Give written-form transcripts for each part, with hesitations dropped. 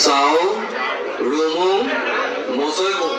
চাও ৰুমুং মচৈকুং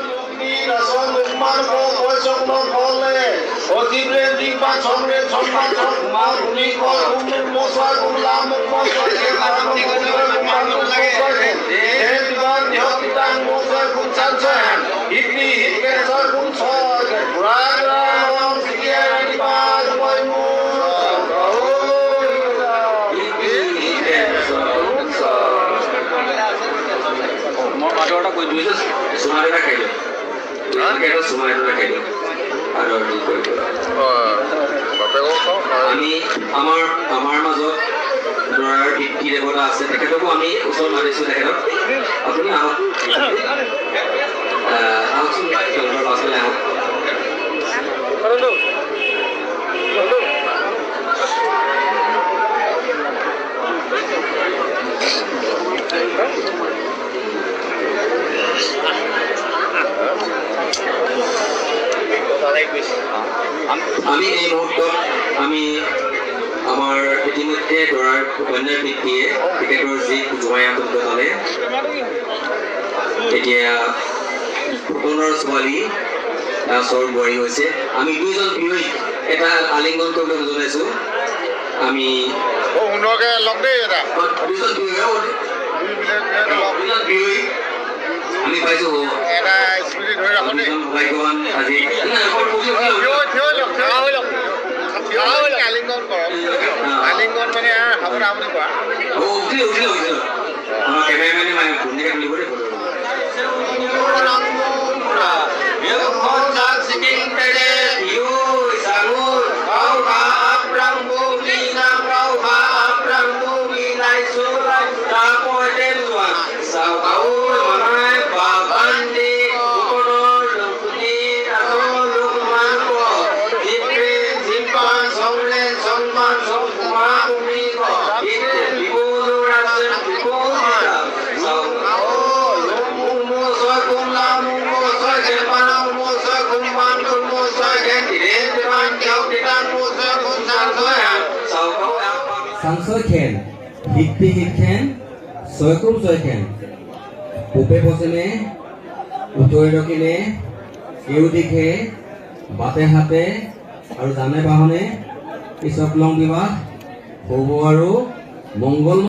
চুমা এটা খাই দিয়ক, চুমা এটা খাই দিয়ক আৰু আমি আমাৰ আমাৰ মাজত দৰাৰ পিতৃ দেৱতা আছে, তেখেতকো আমি ওচৰত মাতিছোঁ। তেখেতক আপুনি আহক, আহকচোন, তেওঁলোকৰ পাছলৈ আহক। আমি এই মুহূৰ্তত আমি আমাৰ ইতিমধ্যে দৰাৰ কন্যাৰ পিতৃয়ে তেখেতৰ যি জোঁৱাই জনালে, এতিয়া ফুকনৰ ছোৱালী দাসৰ বোৱাৰী হৈছে। আমি দুইজন বিয়ৈক এটা আলিংগন কৰিবলৈ জনাইছোঁ। আমি দুজন বিয়ৈক আমি পাইছোঁ সৌভাগ্যৱান আজি। আলিংগন কৰক, আলিংগন মানে সাৱধান কৰা। উঠিলে উঠিলে উঠিলে আমাৰ কেমেৰামেনে মানে ধুনীয়াকৈ তুলিব দেই ফটো। সাংসয় খেন হিত্তি হিত খেন ছয়কুম ছয় খেন পূবে পশ্চিমে উত্তৰে দক্ষিণে কেউদিশে বাটে হাতে আৰু যানে বাহনে কৃষক লং বিবাহ শুভ আৰু মংগল।